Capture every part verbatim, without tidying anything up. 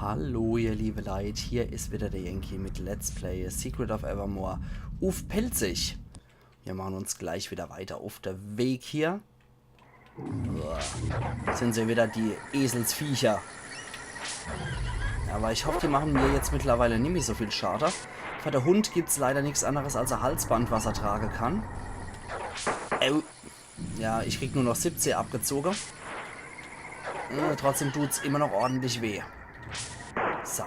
Hallo, ihr liebe Leit, hier is wieder der Yankee mit Let's Play Secret of Evermore uff Pälzisch. Wir machen uns gleich wieder weiter uff de Weg hier. Uah, sin se wieder, die Eselsviecher. Aber ich hoff, die machen mir jetzt mittlerweile nimmi so viel Schade. Für de Hund gibt's leider nix anderes als e Halsband, was er trage kann. Au. Ja, ich krieg nur noch siebzeh abgezoge. Äh, trotzdem tut's immer noch ordentlich weh. So.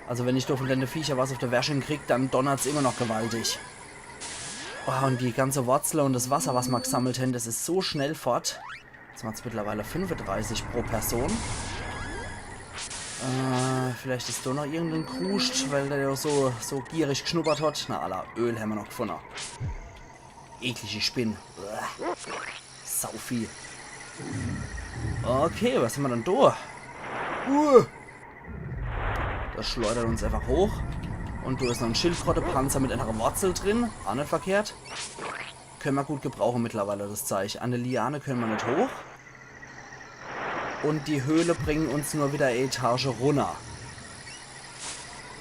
Also wenn ich do von denne Viecher was uff de Wersching krieg, dann donnert's immer noch gewaltig. Oh, und die ganze Wurzel und das Wasser, was ma gesammelt hen, das is so schnell fort. Jetzt macht's mittlerweile fünfunddreißig pro Person. Äh, vielleicht is do noch irgenden Kruscht, weil der ja so, so gierig geschnuppert hat. Na, alla, Öl hämmer noch gefunne. Eklige Spinn. Uah. Sauvieh. Okay, was hämmer dann do? Uh. Das schleudert uns einfach hoch. Und do is noch en Schildkrötepanzer mit einer Wurzel drin. Ach net verkehrt. Könne ma gut gebrauche mittlerweile, das Zeich. An de Liane könne ma net hoch. Und die Höhle bringen uns nur wieder e Etage runner.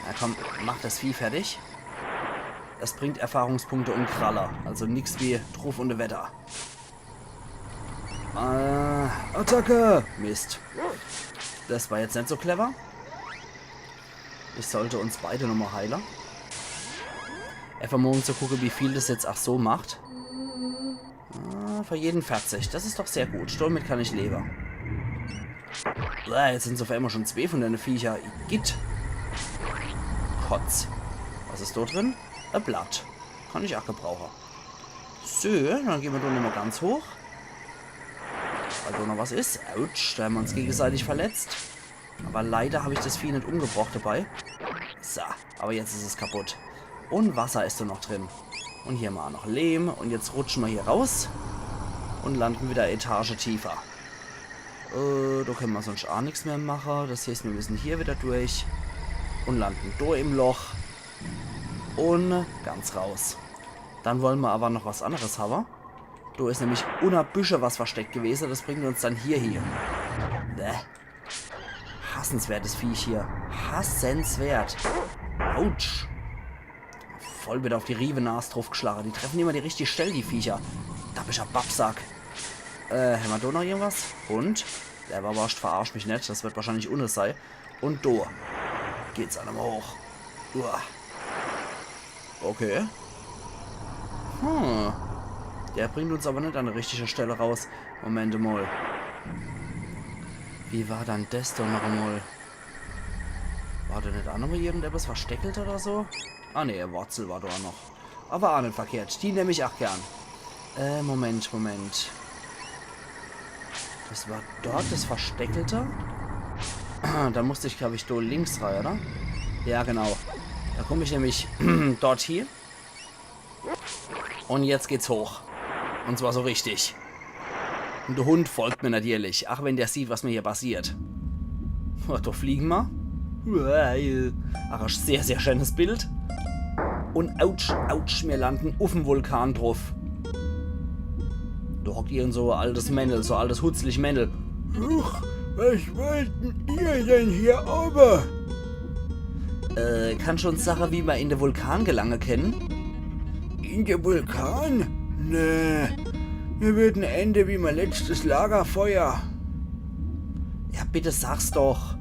Na komm, mach das Vieh fertig. Das bringt Erfahrungspunkte und Kralle. Also nix wie druff und weiter. Äh, Attacke! Mist. Das war jetzt net so clever. Ich sollte uns beide nochmal heile. Einfach mal um zu gucke, wie viel das jetzt ach so macht. Ah, für jeden vierzig. Das is doch sehr gut. Damit kann ich lebe. Uah, jetzt sin's uff einmal schon zwee von denne Viecher. Igitt. Kotz. Was is do drin? E Blatt. Kann ich ach gebrauche. So, dann gehn ma do nochmal ganz hoch. Weil do noch was is. Autsch, do hämmer uns gegenseitig verletzt. Aber leider hab ich das Vieh net umgebrocht dabei. So, aber jetzt is es kaputt. Und Wasser is do noch drin. Und hier hämmer noch Lehm. Und jetzt rutsche ma hier raus. Und landen wieder e Etage tiefer. Äh, do könne ma sonst ach nix mehr mache. Das heißt, wir müssen hier wieder durch. Und landen do im Loch. Und ganz raus. Dann wolle ma aber noch was anderes habe. Do is nämlich unner Büsche was versteckt gewese. Das bringt uns dann hier hin. Bäh. Hassenswertes Viech hier. Hassenswert. Autsch. Voll wieder uff die Riewenas druffgeschlage. Die treffen immer die richtige Stell, die Viecher. Dappischer Babbsack. Äh, hämmer do noch irgendwas? Und? Leberworscht, verarsch mich net. Das wird wahrscheinlich unne sei. Und do geht's ach nochmal hoch. Uah. Okay. Hm. Der bringt uns aber net an de richtige Stelle raus. Moment mal. Wie war dann das do noch einmal? War do net ach nochmal irgendetwas versteckelt oder so? Ah ne, Wurzel war do ach noch. Aber ach net verkehrt. Die nemm ich ach gern. Äh, Moment, Moment. Das war dort das Versteckelte. Da musst ich, glaub ich, do links rei, oder? Ja, genau. Da komm ich nämlich dort hie. Und jetzt geht's hoch. Und zwar so richtig. Und de Hund folgt mir natürlich, ach wenn der sieht, was mir hier passiert. Oh, do fliegen ma. Ach, e sehr, sehr schönes Bild. Und autsch, autsch, mir landen uff'm Vulkan druff. Do hockt irgend so e altes Männel, so e altes hutzlich Männel. Huch, was wollten ihr denn hier oben? Äh, kannsch uns sache, wie ma in de Vulkan gelange kennen? In de Vulkan? Nee. Mir würden ende wie mein letztes Lagerfeuer. Ja, bitte sag's doch.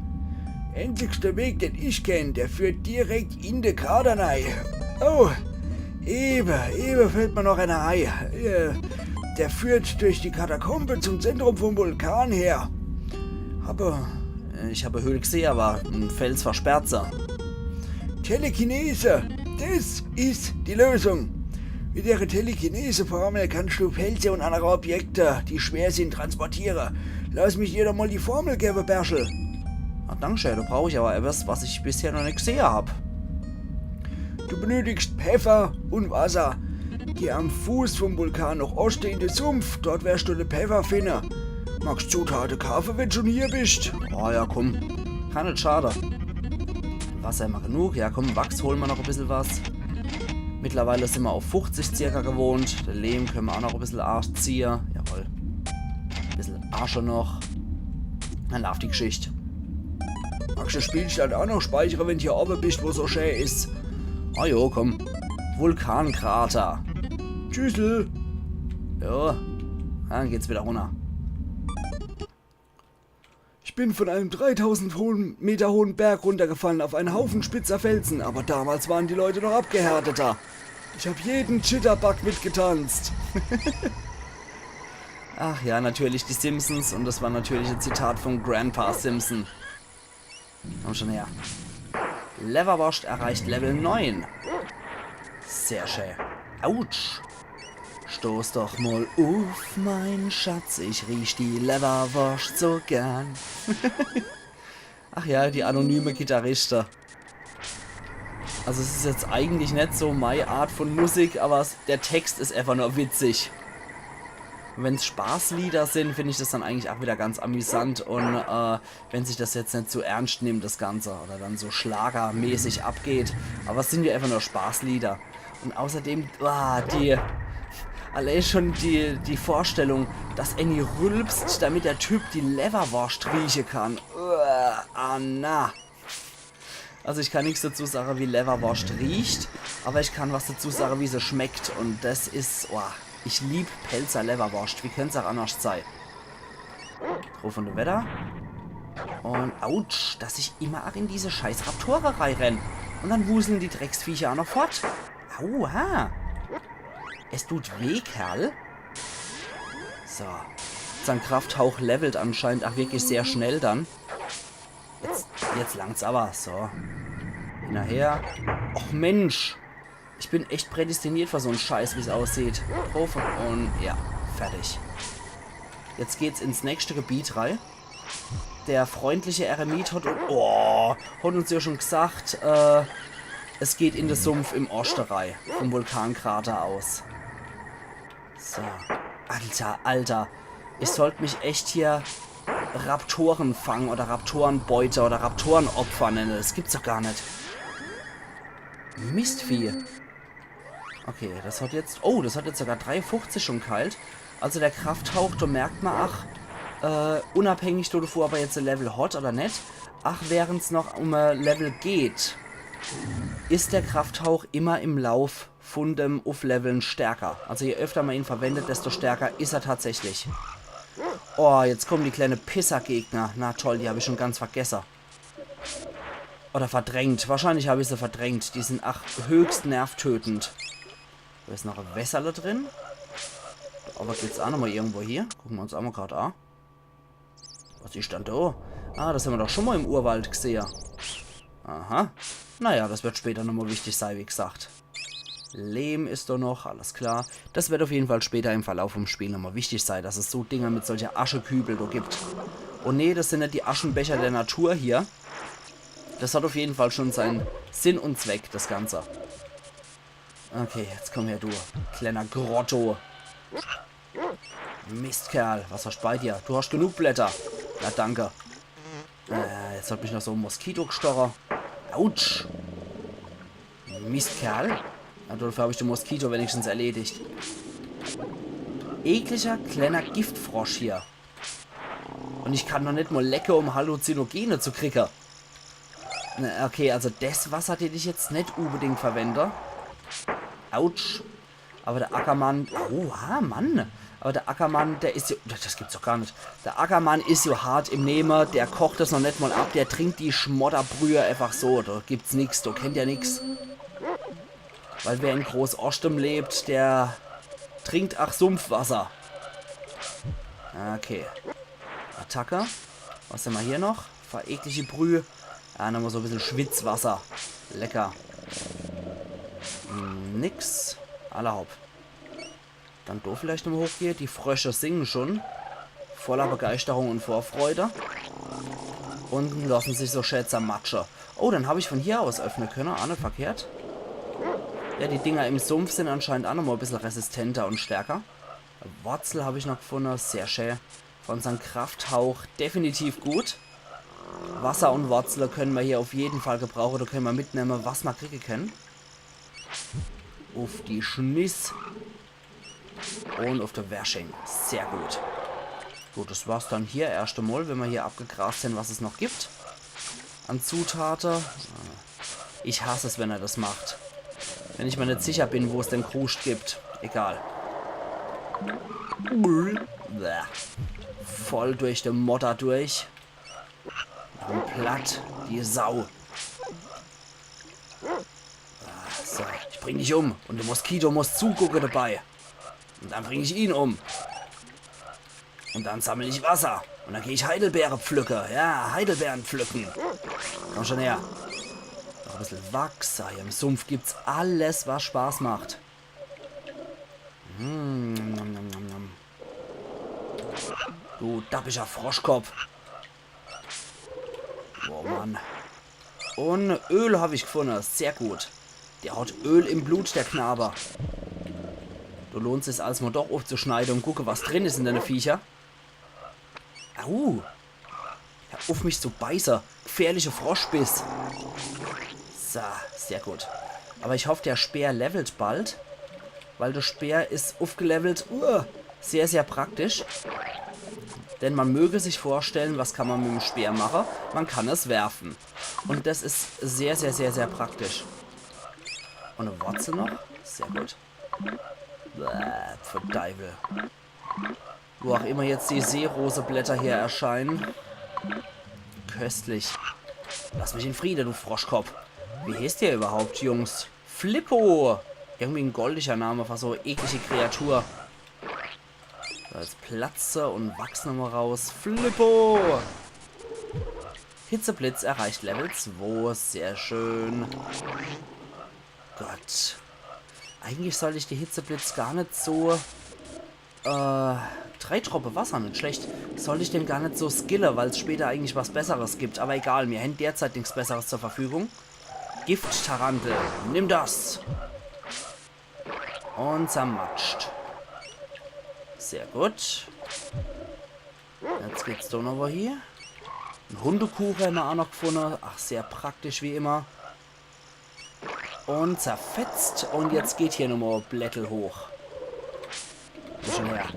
Einzigster Weg, den ich kenn, der führt direkt in de Krater nei. Oh, ewe, ewe fällt mir noch einer ei. Äh, der führt durch die Katakombe zum Zentrum vom Vulkan her. Habe, äh, ich habe Höhl gesehen, aber ein Fels versperrt se. Telekinese, das ist die Lösung. Mit der Telekinese-Formel kannst du Felsen und andere Objekte, die schwer sind, transportieren. Lass mich dir doch mal die Formel geben, Berschel. Ah, danke schön, da brauch ich aber etwas, was ich bisher noch nicht gesehen hab. Du benötigst Pfeffer und Wasser. Geh am Fuß vom Vulkan nach Osten in den Sumpf. Dort wirst du den Pfeffer finden. Magst Zutaten kaufen, wenn du schon hier bist? Ah ja, komm. Kann nicht schaden. Wasser immer genug. Ja, komm, Wachs holen wir noch ein bisschen was. Mittlerweile sind wir auf fünfzig circa gewohnt. Der Lehm können wir auch noch ein bisschen Arsch ziehen. Jawohl. Ein bisschen Asche noch. Dann läuft die Geschichte. Magst du de Spielstand aa noch speichere, wenn du hier owwe bist, wo so schä is? Ah jo, komm. Vulkankrater. Tschüssel. Jo, dann geht's wieder runner. Ich bin von einem dreitausend hohen, Meter hohen Berg runtergefallen auf einen Haufen spitzer Felsen, aber damals waren die Leute noch abgehärteter. Ich hab jeden Jitterbug mitgetanzt. Ach ja, natürlich die Simpsons und das war natürlich ein Zitat von Grandpa Simpson. Komm schon her. Leverwurst erreicht Level neun. Sehr schön. Autsch. Stoß doch mal uff, mein Schatz, ich riech die Leverwurst so gern. Ach ja, die anonyme Gitarriste. Also es is jetzt eigentlich net so mei Art von Musik, aber es, der Text is einfach nur witzig. Wenn's Spaßlieder sind, find ich das dann eigentlich auch wieder ganz amüsant und äh, wenn sich das jetzt net zu ernst nimmt, das Ganze, oder dann so schlagermäßig abgeht. Aber es sind ja einfach nur Spaßlieder. Und außerdem, ah, die, allein schon die, die Vorstellung, dass Annie rülpst, damit der Typ die Leverwurst rieche kann. Uah, ah, na. Also ich kann nix dazu sage, wie Leverwurst riecht, aber ich kann was dazu sage, wie se schmeckt. Und das is, oh, ich lieb Pälzer Leverwurst. Wie könnt's auch anders sei? Ruf und Wetter. Und autsch, dass ich immer auch in diese scheiß Raptore reirenn. Und dann wuseln die Drecksviecher auch noch fort. Aua. Es tut weh, Kerl. So. Sein Krafthauch levelt anscheinend auch wirklich sehr schnell dann. Jetzt, jetzt langt's aber. So. Hinnerher. Och Mensch. Ich bin echt prädestiniert für so'n Scheiß, wie's aussieht. Drauf und ja, fertig. Jetzt geht's ins nächste Gebiet rei. Der freundliche Eremit hat, oh, hat uns ja schon gesagt, äh, es geht in de Sumpf im Oschte rei, vom Vulkankrater aus. So. Alter, Alter. Ich sollt mich echt hier Raptorenfang oder Raptorenbeute oder Raptorenopfer nenne. Das gibt's doch gar net. Mistvieh. Okay, das hat jetzt, oh, das hat jetzt sogar drei fuchzig schon geheilt. Also der Krafthauch, do merkt ma, ach, äh, unabhängig davon, ob er jetzt e Level hat oder net, ach, während's noch um e Level geht, is der Krafthauch immer im Lauf von dem Uffleveln stärker. Also je öfter man ihn verwendet, desto stärker is er tatsächlich. Oh, jetzt kommen die kleine Pissergegner. Na toll, die hab ich schon ganz vergesse. Oder verdrängt. Wahrscheinlich hab ich se verdrängt. Die sind ach höchst nervtötend. Do is noch e Wässerle drin. Aber geht's auch nochmal irgendwo hier? Gucken wir uns auch mal grad an. Was is dann do? Ah, das haben wir doch schon mal im Urwald gesehe. Aha. Naja, das wird später nochmal wichtig sei, wie gesagt. Lehm is doch noch, alles klar. Das wird auf jeden Fall später im Verlauf vom Spiel nochmal wichtig sei, dass es so Dinger mit solcher Aschekübel do gibt. Und nee, das sind net die Aschenbecher der Natur hier. Das hat auf jeden Fall schon seinen Sinn und Zweck, das Ganze. Okay, jetzt komm her, du kleiner Grotto. Mistkerl, was hast bei dir? Du hast genug Blätter. Na danke. Äh, jetzt hat mich noch so e Moskito gestoche. Autsch. Mistkerl. Na, dafür hab ich den Moskito wenigstens erledigt. Ekliger kleiner Giftfrosch hier. Und ich kann noch net mal lecke, um Halluzinogene zu kriege. Na, okay, also das Wasser, den ich jetzt net unbedingt verwende. Autsch. Aber der Ackermann, oha, Mann. Aber der Ackermann, der is jo, das, das gibt's doch gar net. Der Ackermann is jo hart im Nehme, der kocht das noch net mal ab, der trinkt die Schmodderbrühe einfach so. Do gibt's nix, do kennt er nix. Weil wer in Großoschtem lebt, der trinkt ach Sumpfwasser. Okay. Attacke. Was hämmer hier noch? Für eklige Brühe. Ja, nochmal so e bissel Schwitzwasser. Lecker. Hm, nix. Alla hopp. Dann do vielleicht nochmal hochgehe. Die Frösche singen schon. Voller Begeisterung und Vorfreude. Und lassen sich so schä zermatsche. Oh, dann hab ich von hier aus öffne könne. Ah, net verkehrt. Ja, die Dinger im Sumpf sind anscheinend auch nochmal e bissel resistenter und stärker. Wurzel hab ich noch gefunne. Sehr schä. Für unsern Krafthauch definitiv gut. Wasser und Wurzle können wir hier auf jeden Fall gebrauchen. Da können wir mitnehmen, was wir kriegen können. Auf die Schniss. Und auf der Wersching. Sehr gut. Gut, das war's dann hier erst einmal, wenn wir hier abgegrast sind, was es noch gibt. an Zutate. Ich hass es, wenn er das macht. Wenn ich mir net sicher bin, wo es den Kruscht gibt. Egal. Bäh. Voll durch de Modder durch. Und platt, die Sau. Ah, so, ich bring dich um. Und de Moskito muss zugucke dabei. Und dann bring ich ihn um. Und dann sammel ich Wasser. Und dann geh ich Heidelbeere pflücke. Ja, Heidelbeeren pflücken. Komm schon her. Noch e bissel Wachs. Ah, hier im Sumpf gibt's alles, was Spaß macht. Mm, nom, nom, nom, nom. Du dappischer Froschkopf. Oh Mann. Und Öl hab ich gefunne. Sehr gut. Der hat Öl im Blut, der Knabe. Do lohnt sich's als mal doch aufzuschneide und gucke, was drin is in deine Viecher. Au. Hör auf, mich zu beiße. Gefährliche Froschbiss. So, sehr gut. Aber ich hoff, der Speer levelt bald. Weil de Speer is ufgelevelt. Uh, sehr, sehr praktisch. Denn man möge sich vorstellen, was kann man mit dem Speer mache? Man kann es werfen. Und das is sehr, sehr, sehr, sehr praktisch. Und e Wurzel noch. Sehr gut. Bäh, pfui Deiwel. Wo auch immer jetzt die Seeroseblätter hier erscheinen. Köstlich. Lass mich in Friede, du Froschkopf. Wie heeßt ihr überhaupt, Jungs? Flippo! Irgendwie en goldiger Name für so eklige Kreatur. So, jetzt platze und wachs nochmal raus. Flippo! Hitzeblitz erreicht Level zwei. Sehr schön. Gott. Eigentlich sollt ich die Hitzeblitz gar net so äh, drei Troppe Wasser, net schlecht. Sollt ich den gar net so skille, weil's später eigentlich was Besseres gibt. Aber egal, mir hänn derzeit nix Besseres zur Verfügung. Gift-Tarantel, nimm das! Und zermatscht. Sehr gut. Jetzt geht's doch noch wo hier. En Hundekuche hämmer auch noch gefunne. Ach, sehr praktisch wie immer. Und zerfetzt. Und jetzt geht hier nochmal Blättel hoch. Komm schon her.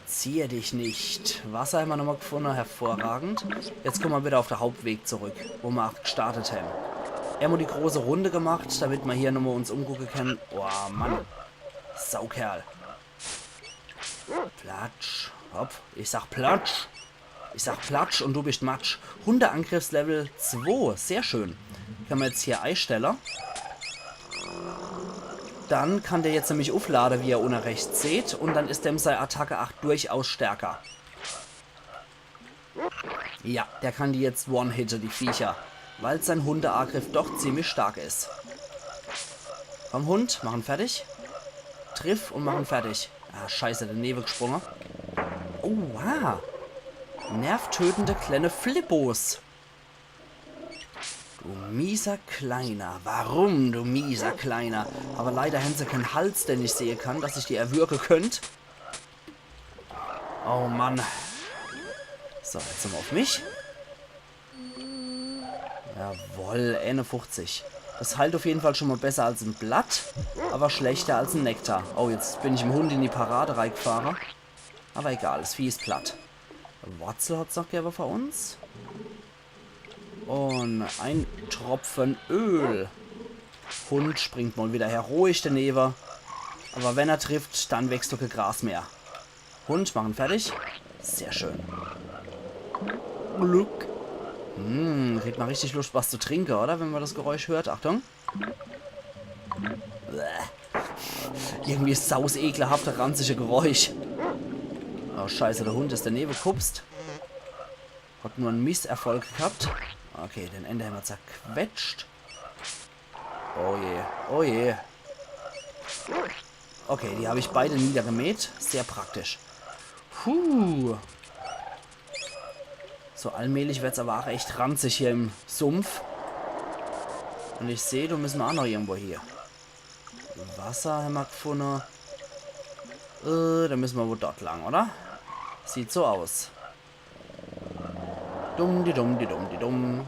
Zier dich nicht. Wasser hämmer nochmal gefunne. Hervorragend. Jetzt komme mer wieder auf de Hauptweg zurück, wo mer auch gestartet hämmer. Hämmer die große Runde gemacht, damit mer hier nochmal uns umgucke kenne. Oh Mann. Saukerl. Platsch. Hopp. Ich sag Platsch. Ich sag Platsch und du bist Matsch. Hundeangriffslevel zwei. Sehr schön. Kann mer jetzt hier eistelle. Dann kann der jetzt nämlich uflade, wie er unne rechts seht. Und dann is dem sei Attacke acht durchaus stärker. Ja, der kann die jetzt one-hitte, die Viecher. Weil sein Hundeangriff doch ziemlich stark is. Komm, Hund, mach en fertig. Triff und mach en fertig. Ah, scheiße, denewe gesprunge. Oha. Nervtötende kleine Flippos. Du mieser Kleiner. Warum, du mieser Kleiner? Aber leider hänn se kein Hals, den ich sehe kann, dass ich die erwürge könnt. Oh Mann. So, jetzt nochmal auf mich. Jawoll, einundfünfzig. Das heilt auf jeden Fall schon mal besser als en Blatt, aber schlechter als en Nektar. Oh, jetzt bin ich em Hund in die Parade reigefahre. Aber egal, das Vieh is platt. Wurzel hat's noch gewwe für uns. Und ein Tropfen Öl. Hund springt mal wieder heroisch denewe. Aber wenn er trifft, dann wächst doch kein Gras mehr. Hund, mach en fertig. Sehr schön. Glück. Hm, kriegt man richtig Lust, was zu trinke, oder? Wenn man das Geräusch hört. Achtung. Bäh. Irgendwie sausekelhafte, ranzige Geräusch. Oh, scheiße, der Hund is denewe gehupst. Hat nur en Misserfolg gehabt. Okay, den Ende hämmer zerquetscht. Oh je, oh je. Okay, die hab ich beide niedergemäht. Sehr praktisch. Puh. So allmählich wird's aber auch echt ranzig hier im Sumpf. Und ich seh, do müssen mer auch noch irgendwo hier. Wasser hämmer gefunne. Äh, do müssen mer wohl dort lang, oder? Sieht so aus. Dumm, di dumm, di dumm, di dumm.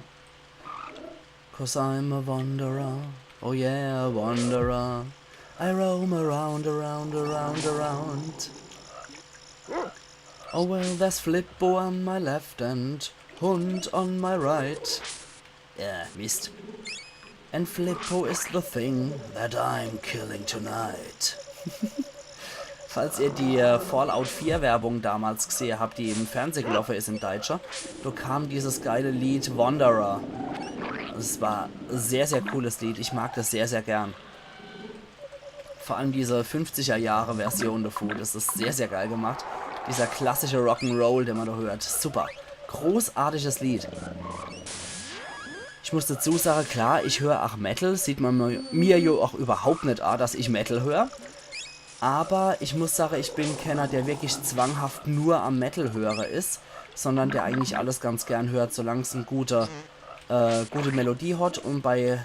'Cause I'm a wanderer. Oh yeah, a wanderer. I roam around, around, around, around. Oh well, there's Flippo on my left and Hund on my right. Äh, Mist. And Flippo is the thing that I'm killing tonight. Falls ihr die äh, Fallout vier Werbung damals gesehe habt, die im Fernseh geloffe is in Deutscher, do kam dieses geile Lied Wanderer. Das war e sehr, sehr cooles Lied. Ich mag das sehr, sehr gern. Vor allem diese fünfziger Jahre Version davon, das is sehr, sehr geil gemacht. Dieser klassische Rock'n'Roll, den man da hört. Super. Großartiges Lied. Ich muss dazu sage, klar, ich hör ach Metal, sieht man mir, mir jo ach überhaupt net a, dass ich Metal hör. Aber ich muss sage, ich bin kenner, der wirklich zwanghaft nur am Metal höre is, sondern der eigentlich alles ganz gern hört, solang's e gute, äh, gute Melodie hat und bei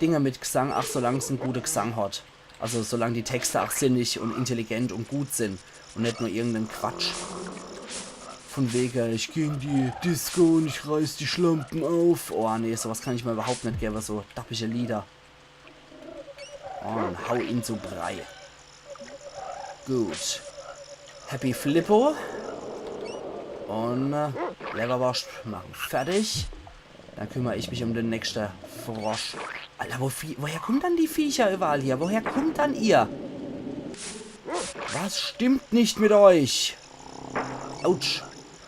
Dinge mit Gesang, ach, solang's e gute Gesang hat. Also solang die Texte ach sinnig und intelligent und gut sin und net nur irgenden Quatsch. Von wege, ich geh in die Disco und ich reiß die Schlampen auf. Oh nee, sowas kann ich mir überhaupt net gebe, so dappische Lieder. Und hau ihn zu Brei. Gut. Happy Flippo. Und äh, Leberwurst machen fertig. Dann kümmer ich mich um den nächsten Frosch. Alter, wo Vie woher kommen dann die Viecher überall hier? Woher kommt dann ihr? Was stimmt nicht mit euch? Autsch.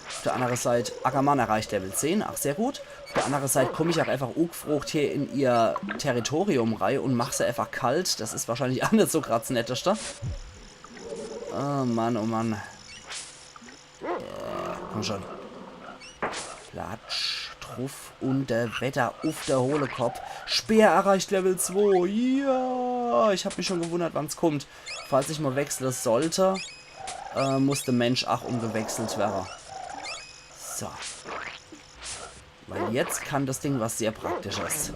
Auf der andere Seit, Ackermann erreicht Level zehn. Ach, sehr gut. Auf der andere Seit komm ich auch einfach ungefrocht hier in ihr Territorium rei und mach se einfach kalt. Das is wahrscheinlich ach net so grad s Netteste. Oh Mann, oh Mann. Äh, komm schon. Platsch, druff und der Wetter uff der hohle Kopp. Speer erreicht Level zwei. Ja, ich hab mich schon gewundert, wann's kommt. Falls ich mal wechsle sollte, äh, muss der Mensch ach umgewechselt werre. So. Weil jetzt kann das Ding was sehr Praktisches.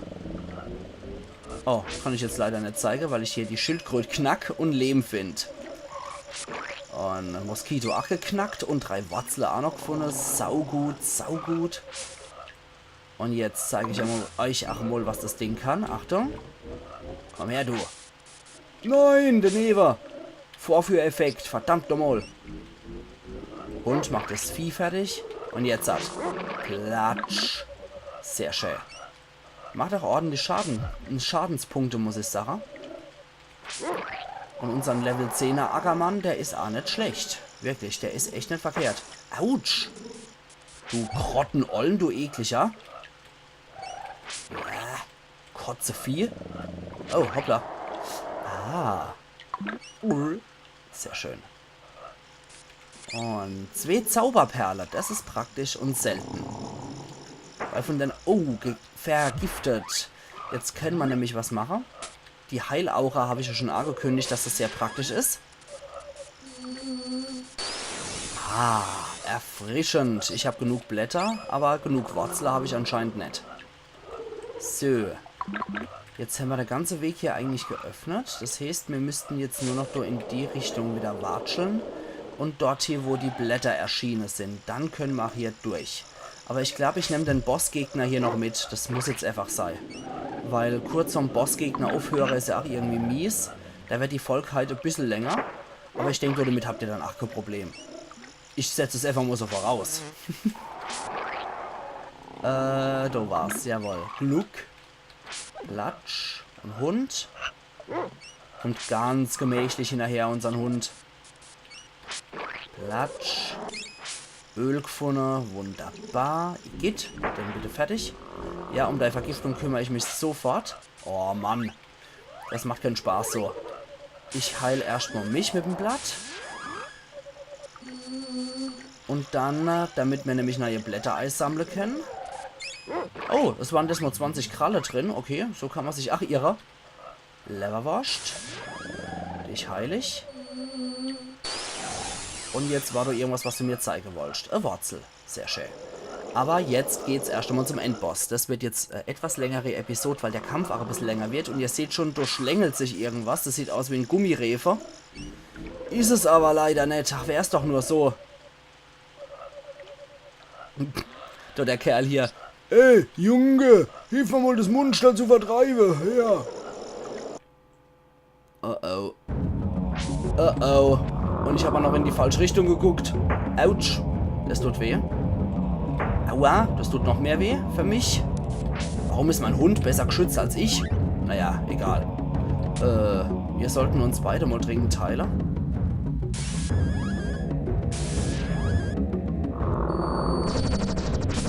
Oh, kann ich jetzt leider net zeige, weil ich hier die Schildkröt knack und Lehm find. Und Moskito ach geknackt und drei Wurzle ach noch gefunne. Saugut, saugut. Und jetzt zeig ich emol, euch ach mol, was das Ding kann. Achtung. Komm her, du. Nein, daneben. Vorführeffekt, verdammt nochmal. Und macht das Vieh fertig. Und jetzt hat. Platsch. Sehr schön. Macht auch ordentlich Schaden. Schadenspunkte, muss ich sagen. Und unsern Level zehner Ackermann, der is ach net schlecht. Wirklich, der is echt net verkehrt. Autsch. Du Grottenollen, du ekliger. Ja, Kotzevieh. Oh, hoppla. Ah. Sehr schön. Und zwee Zauberperle, das is praktisch und selten. Weil von den... Oh, ge- vergiftet. Jetzt könne mer nämlich was mache. Die Heilaura hab ich ja schon angekündigt, dass das sehr praktisch is. Ah, erfrischend. Ich hab genug Blätter, aber genug Wurzle hab ich anscheinend net. So. Jetzt hämmer de ganze Weg hier eigentlich geöffnet. Das heeßt, mir müssten jetzt nur noch do in die Richtung wieder watscheln. Und dort hier, wo die Blätter erschiene sind. Dann könne mer hier durch. Aber ich glaub, ich nemm den Bossgegner hier noch mit. Das muss jetzt einfach sei. Weil kurz vorm Bossgegner aufhöre is ja auch irgendwie mies. Da wird die Folg halt e bissel länger. Aber ich denk, damit habt ihr dann auch kein Problem. Ich setz es einfach mal so voraus. Äh, do war's, jawohl. Gluck. Platsch. Ein Hund. Kommt ganz gemächlich hinnerher, unsern Hund. Platsch. Öl gefunne. Wunderbar. Igitt, den bitte fertig. Ja, um dei Vergiftung kümmer ich mich sofort. Oh Mann. Das macht kein Spaß so. Ich heil erscht mal mich mit dem Blatt. Und dann, äh, damit mir nämlich neue Blätter eisammle könne. Oh, es waren diesmal zwanzig Kralle drin. Okay, so kann man sich ach irre. Leberwurst. Dich heil ich. Und jetzt war do irgendwas, was du mir zeige wollst. E Wurzel. Sehr schön. Aber jetzt geht's erscht einmal zum Endboss. Das wird jetzt äh, etwas längere Episode, weil der Kampf auch ein bisschen länger wird. Und ihr seht schon, da schlängelt sich irgendwas. Das sieht aus wie ein Gummireefer. Is es aber leider net. Ach, wär's doch nur so. Da der Kerl hier. Ey, Junge, hilf mir mal, das Monster zu vertreiben. Ja. Oh oh. Oh oh. Und ich hab auch noch in die falsche Richtung geguckt. Autsch. Das tut weh. Aua, das tut noch mehr weh für mich. Warum is mein Hund besser geschützt als ich? Naja, egal. Äh, wir sollten uns beide mal dringend heile.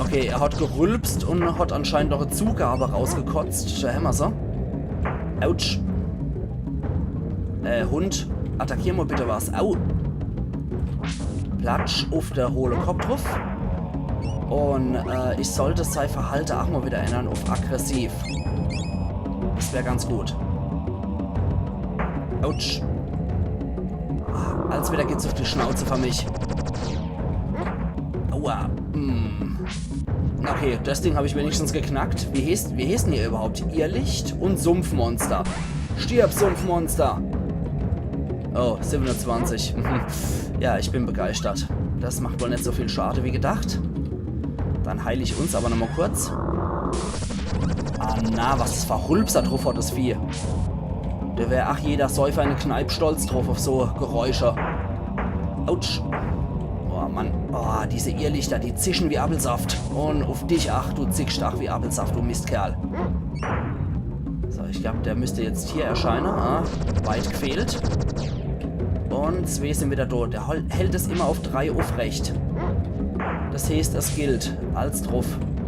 Okay, er hat gerülpst und hat anscheinend noch e Zugabe rausgekotzt. Da hämmer se. Autsch. Äh, Hund, attackier mal bitte was. Au. Platsch uff de hohle Kopp druff. Und äh, ich sollt sei Verhalte ach mal wieder ännern uff aggressiv. Das wär ganz gut. Autsch. Ah, als wieder geht's uff die Schnauze für mich. Aua. Hm. Okay, das Ding hab ich wenigstens geknackt. Wie heeßt, wie heeßen ihr überhaupt? Irrlicht und Sumpfmonster. Stirb, Sumpfmonster! Oh, siebenundzwanzig. Ja, ich bin begeistert. Das macht wohl net so viel Schade wie gedacht. Dann heil ich uns aber nochmal kurz. Ah na, was das für Rülpser druff hat, das Vieh. Da wär ach jeder Säufer in de Kneip stolz druff uff so Geräusche. Autsch. Oh Mann. Oh, diese Irrlichter, die zischen wie Appelsaft. Und uff dich, ach, du zischst ach wie Appelsaft, du Mistkerl. So, ich glaub, der müsst jetzt hier erscheine. Ah, weit gefehlt. Und zwee sin wieder dot. Der hol- hält es immer uff drei uffrecht. Das heeßt, es gilt. Als druff.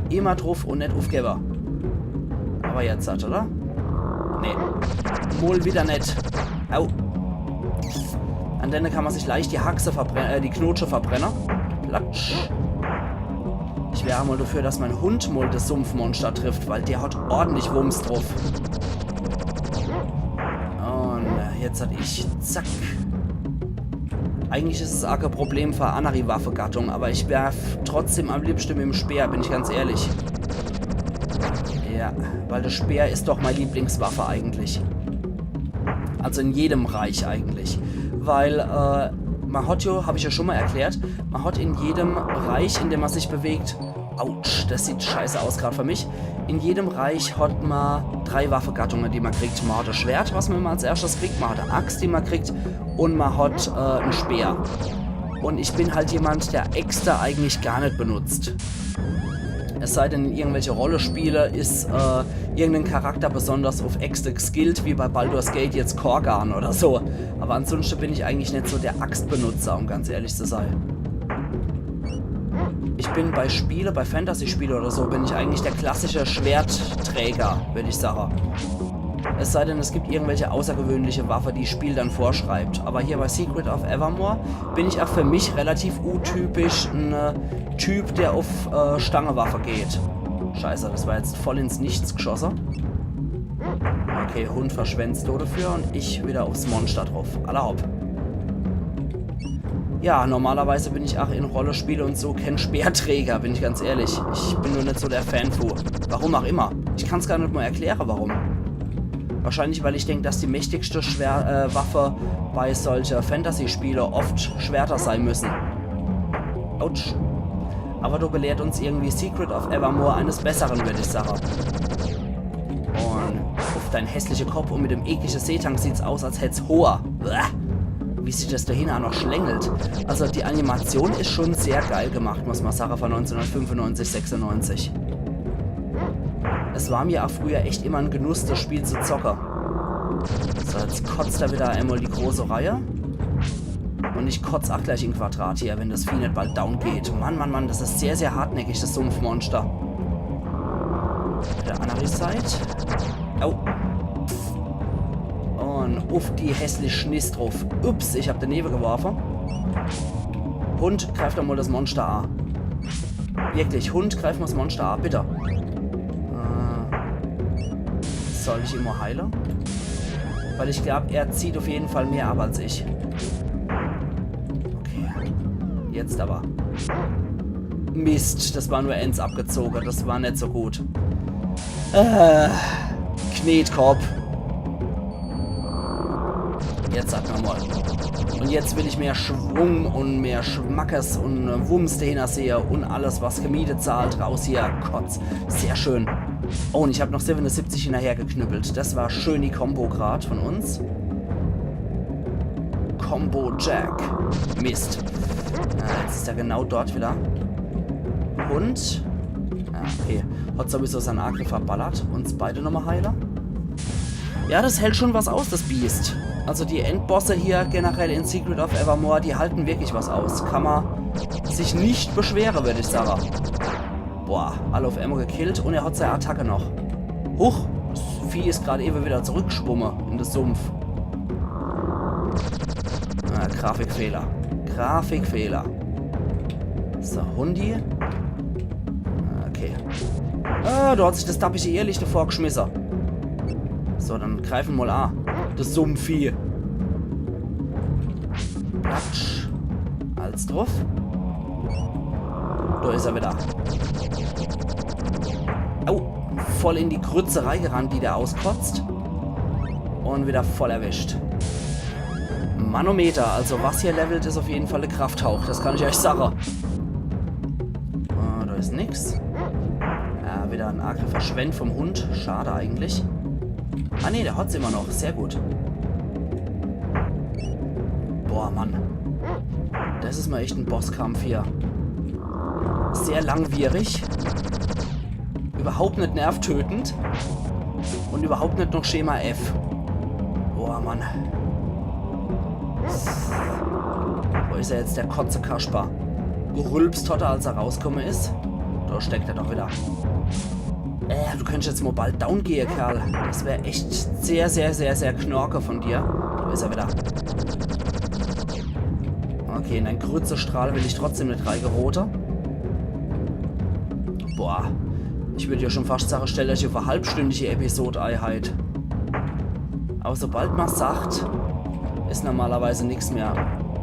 Immer druff und net uffgewwe. Aber jetzt hat, oder? Nee. Mol wieder net. Au. An denne kann man sich leicht die Haxe verbrenne, äh, die Knotsche verbrenne. Platsch. Ich wär mol dafür, dass mein Hund mol das Sumpfmonster trifft, weil der hat ordentlich Wumms druff. Und äh, jetzt hat ich, zack. Eigentlich is es ach e Problem für annere Waffegattung, aber ich werf trotzdem am liebsten mit dem Speer, bin ich ganz ehrlich. Ja, weil das Speer is doch meine Lieblingswaffe eigentlich. Also in jedem Reich eigentlich. Weil äh, man hat ja, hab ich ja schon mal erklärt, man hat in jedem Reich, in dem man sich bewegt, autsch, das sieht scheiße aus grad für mich. In jedem Reich hat man drei Waffegattungen, die man kriegt. Man hat das Schwert, was man immer als erstes kriegt, man hat eine Axt, die man kriegt, und man hat äh, einen Speer. Und ich bin halt jemand, der Äxte eigentlich gar net benutzt. Es sei denn, in irgendwelche Rollenspiele is äh, irgendein Charakter besonders auf Äxte geskillt, wie bei Baldur's Gate jetzt Korgan oder so. Aber ansonsten bin ich eigentlich net so der Axtbenutzer, um ganz ehrlich zu sein. Ich bin bei Spiele, bei Fantasy-Spiele oder so, bin ich eigentlich der klassische Schwertträger, würd ich sagen. Es sei denn, es gibt irgendwelche außergewöhnliche Waffe, die das Spiel dann vorschreibt. Aber hier bei Secret of Evermore bin ich auch für mich relativ untypisch ein äh, Typ, der auf äh, Stangewaffe geht. Scheiße, das war jetzt voll ins Nichts geschosse. Okay, Hund verschwend's Tod dafür und ich wieder aufs Monster drauf. Alla hopp. Ja, normalerweise bin ich auch in Rollenspiele und so kein Speerträger, bin ich ganz ehrlich. Ich bin nur net so der Fan von. Warum auch immer. Ich kann's gar net mal erklären, warum. Wahrscheinlich, weil ich denk, dass die mächtigste Schwer äh, Waffe bei solche Fantasy-Spiele oft Schwerter sein müssen. Autsch. Aber du belehrt uns irgendwie Secret of Evermore eines Besseren, würd ich sagen. Und auf dein hässliche Kopp und mit dem eklige Seetank sieht's aus, als hätt's Hoor. Bäh. Wie sich das dahin auch noch schlängelt. Also die Animation is schon sehr geil gemacht, muss man sagen, von neunzehnhundertfünfundneunzig, sechsundneunzig. Es war mir auch früher echt immer ein Genuss, das Spiel zu zocken. So, jetzt kotzt er wieder einmal die große Reihe. Und ich kotz auch gleich in Quadrat hier, wenn das Vieh net bald down geht. Mann, Mann, Mann, das is sehr, sehr hartnäckig, das Sumpfmonster. Auf der anderen Seite. Au. Und uff die hässliche Schniss drauf. Ups, ich hab daneben geworfen. Hund, greif doch mal das Monster an. Wirklich, Hund, greif mal das Monster an, bitte. Äh, soll ich ihn mal heilen? Weil ich glaub, er zieht auf jeden Fall mehr ab als ich. Okay. Jetzt aber. Mist, das war nur eens abgezogen. Das war net so gut. Äh, Knetkopp. Jetzt sag mir mal. Und jetzt will ich mehr Schwung und mehr Schmackes und äh, Wumms dahinter sehe und alles, was Gemiete zahlt, raus hier. Kotz. Sehr schön. Oh, und ich hab noch siebenundsiebzig hinterhergeknüppelt. Das war schön die Combo grad von uns. Combo Jack. Mist. Ah, jetzt is er genau dort wieder. Und? Ah, okay. Hat sowieso sein Angriff verballert. Uns beide nochmal heile. Ja, das hält schon was aus, das Biest. Also die Endbosse hier generell in Secret of Evermore, die halten wirklich was aus. Kann man sich nicht beschweren, würde ich sagen. Boah, alle auf einmal gekillt und er hat seine Attacke noch. Huch, das Vieh ist gerade eben wieder zurückgeschwommen in den Sumpf. Ah, Grafikfehler. Grafikfehler. So, Hundi. Okay. Ah, da hat sich das dappische Irrlicht vorgeschmissen. So, dann greifen wir mal an. Das Sumpfvieh. Platsch. Alles drauf. Da ist er wieder. Au, voll in die Grütze reingerannt, die der auskotzt. Und wieder voll erwischt. Manometer, also was hier levelt, ist auf jeden Fall eine Krafthauch. Das kann ich euch sagen. Ah, da ist nix. Ja, wieder ein Angriff verschwendet vom Hund. Schade eigentlich. Ah ne, der hat's immer noch. Sehr gut. Boah, Mann. Das ist mal echt ein Bosskampf hier. Sehr langwierig. Überhaupt nicht nervtötend. Und überhaupt nicht noch Schema F. Boah, Mann. Wo ist er jetzt, der Kotze Kasper? Gerülpst hat er, als er rausgekommen ist. Da steckt er doch wieder. Äh, du könntest jetzt mal bald down gehen, Kerl. Das wäre echt sehr, sehr, sehr, sehr knorke von dir. Da ist er wieder. Okay, in einen Grützestrahl will ich trotzdem nicht reingerote. Boah, ich würde ja schon fast sagen, stellt euch auf eine halbstündige Episode ein halt. Aber sobald man sagt, ist normalerweise nichts mehr.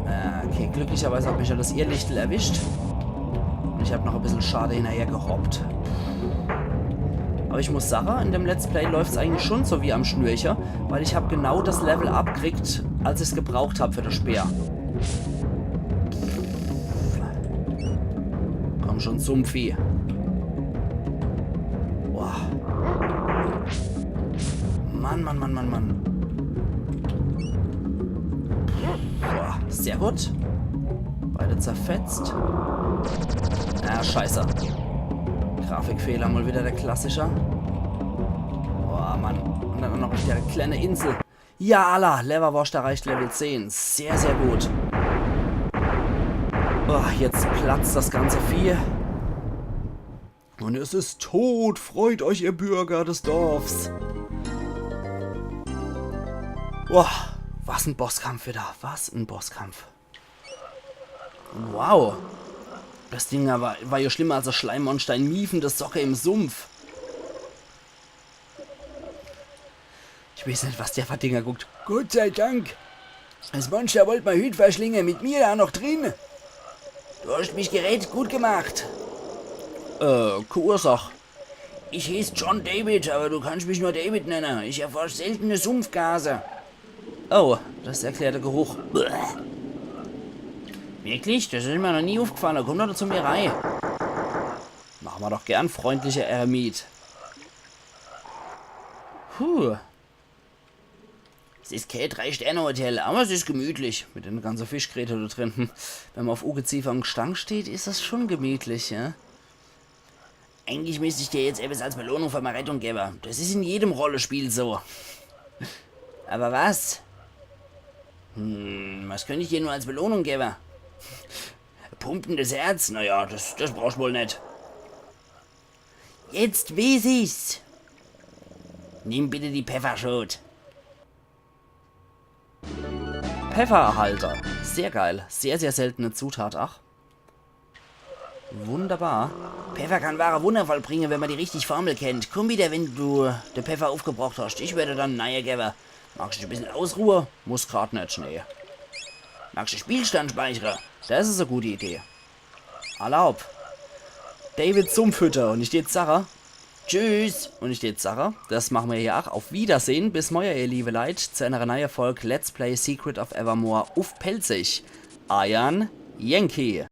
Äh, okay, glücklicherweise hat mich ja das Irrlichtel erwischt. Und ich habe noch ein bisschen Schade hinterher gehoppt. Aber ich muss sagen, in dem Let's Play läuft's eigentlich schon so wie am Schnürchen, weil ich habe genau das Level abgekriegt, als ich's gebraucht habe für das Speer. Komm schon, Sumpfvieh. Boah. Mann, Mann, Mann, Mann, Mann. Boah, sehr gut. Beide zerfetzt. Ah, scheiße. Grafikfehler, mal wieder der klassische. Boah, Mann. Und dann noch auf der kleinen Insel. Ja, alla, Leberwurst erreicht Level zehn. Sehr, sehr gut. Boah, jetzt platzt das ganze Vieh. Und es ist tot. Freut euch, ihr Bürger des Dorfs. Boah, was ein Bosskampf wieder. Was ein Bosskampf. Wow. Das Ding war, war ja schlimmer als das Schleimmonster in Miefende Socke im Sumpf. Ich weiß nicht, was der für Dinger guckt. Gott sei Dank. Das Monster wollt mei Hüt verschlinge, mit mir da noch drin. Du hast mich gerett, gut gemacht. Äh, keine Ursach. Ich heiß John David, aber du kannst mich nur David nennen. Ich erforsch seltene Sumpfgase. Oh, das erklärt der Geruch. Bäh. Wirklich? Das ist mir noch nie aufgefallen. Komm doch zu mir rein. Machen wir doch gern, freundlicher Eremit. Puh. Es ist kein Drei-Sterne-Hotel, aber es ist gemütlich. Mit den ganzen Fischgräte da drin. Hm. Wenn man auf Ungeziefer und Gestank steht, ist das schon gemütlich, ja? Eigentlich müsst ich dir jetzt etwas als Belohnung für meine Rettung geben. Das ist in jedem Rollenspiel so. Aber was? Hm, was könnte ich dir nur als Belohnung geben? Pumpendes Herz? Naja, das, das brauchst wohl nicht. Jetzt weiß ich's. Nimm bitte die Pefferschot. Peffererhalter. Sehr geil. Sehr, sehr seltene Zutat, ach. Wunderbar. Peffer kann wahre Wunder vollbringen, wenn man die richtig Formel kennt. Komm wieder, wenn du de Peffer aufgebracht hast. Ich werde dann neie geben. Magst du dich ein bisschen ausruhen? Muss grad nicht, nee. Magst du Spielstand speichern? Das ist eine gute Idee. Erlaub. David Sumpfhütte und ich jetzt Sarah. Tschüss. Und ich jetzt Sarah. Das machen wir hier auch. Auf Wiedersehen. Bis morgen, ihr liebe Leute, zu einer neuen Folge Let's Play Secret of Evermore auf Pälzisch. Eiern Yankee.